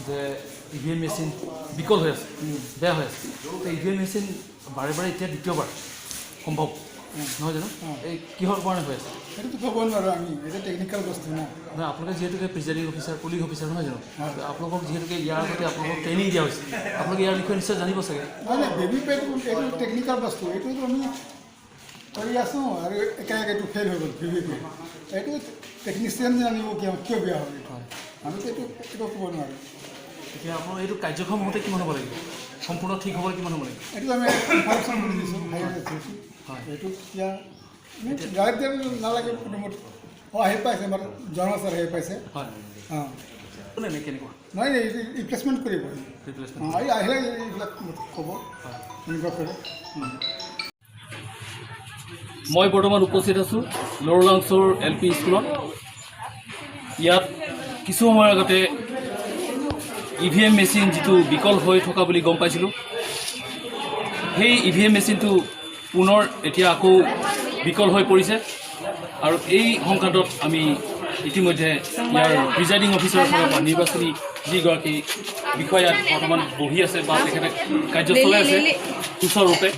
যে EVM machine বিকল হৈ আছে, বেয়া হৈ আছে। তো ইভিএম মেচিন বাৰে বাৰে এতিয়া দ্বিতীয়বাৰ সম্ভৱ নহয় জানো? এই কিহৰ কাৰণে হৈ আছে? সেইটোতো ক'ব নোৱাৰোঁ আমি, এইটো টেকনিকেল বস্তু না। নহয়, আপোনালোকে যিহেতুকে প্ৰিজাইডিং অফিচাৰ, পুলিং অফিচাৰ নহয় জানো? আপোনালোকক যিহেতুকে ইয়াৰ আগতে আপোনালোকক ট্ৰেইনিং দিয়া হৈছে, আপোনালোকে ইয়াৰ বিষয়ে নিশ্চয় জানিব চাগে। নহয়, ভিভি পেট এইটো টেকনিকেল বস্তু। এইটোতো আমি কৰি আছোঁ আৰু একেলগে এইটো ফেইল হৈ গ'ল। ভিভি পেট এইটো টেকনিচিয়ান জানিব কিয় কিয় বেয়া হ'ল এইটো। আমিতো এইটো ক'ব নোৱাৰোঁ। এতিয়া আপোনাৰ এইটো কাৰ্যক্ষম হওঁতে কিমান হ'ব লাগিব? সম্পূৰ্ণ ঠিক হ'বলৈ কিমান হ'ব লাগিব? এইটো আমি ইনফৰমেশ্যন কৰি দিছোঁ হায়াৰ অথৰিটি। এইটো এতিয়া গাইড নালাগে মোটামুটি। অঁ, আহি পাইছে, আমাৰ জনা ছাৰ আহি পাইছে। অঁ। নে কেনেকুৱা? নাই, ৰিপ্লেচমেণ্ট কৰিব। ৰিপ্লেচমেণ্ট? অঁ, এই আহিলে এইবিলাক ক'ব এনেকুৱা কৰে। মই বৰ্তমান উপস্থিত আছোঁ লৰলাংচৰ এলপি স্কুলত। ইয়াত কিছু সময়ৰ আগতে ইভিএম মেচিন যিটো বিকল হৈ থকা বুলি গম পাইছিলোঁ, সেই ইভিএম মেচিনটো পুনৰ এতিয়া আকৌ বিকল হৈ পৰিছে। আৰু এই সংক্ৰান্তত আমি ইতিমধ্যে ইয়াৰ প্ৰিজাইডিং অফিচাৰৰ ফালৰ পৰা, নিৰ্বাচনী যিগৰাকী বিষয়া বৰ্তমান বহি আছে বা তেখেতে কাৰ্য চলাই আছে সুচাৰুৰূপে,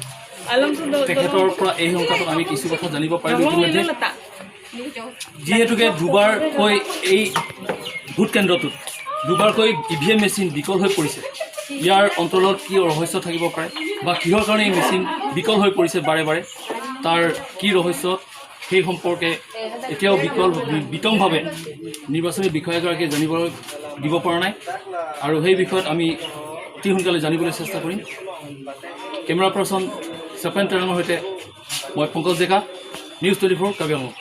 তেখেতৰ পৰা এই সংক্ৰান্তত আমি কিছু কথা জানিব পাৰিলোঁ ইতিমধ্যে। যিহেতুকে দুবাৰকৈ এই ভোট কেন্দ্ৰটোত দুবাৰকৈ ইভিএম মেচিন বিকল হৈ পৰিছে, ইয়াৰ অন্তৰত কি ৰহস্য থাকিব পাৰে বা কিহৰ কাৰণে এই মেচিন বিকল হৈ পৰিছে বাৰে বাৰে, তাৰ কি ৰহস্য, সেই সম্পৰ্কে এতিয়াও বিতংভাৱে নিৰ্বাচনী বিষয়াগৰাকীয়ে জানিবলৈ দিব পৰা নাই। আৰু সেই বিষয়ত আমি অতি সোনকালে জানিবলৈ চেষ্টা কৰিম। কেমেৰা পাৰ্চন চেপেন তেৰাঙৰ সৈতে মই পংকজ ডেকা, নিউজ 24, কাৰ্বি আংলং।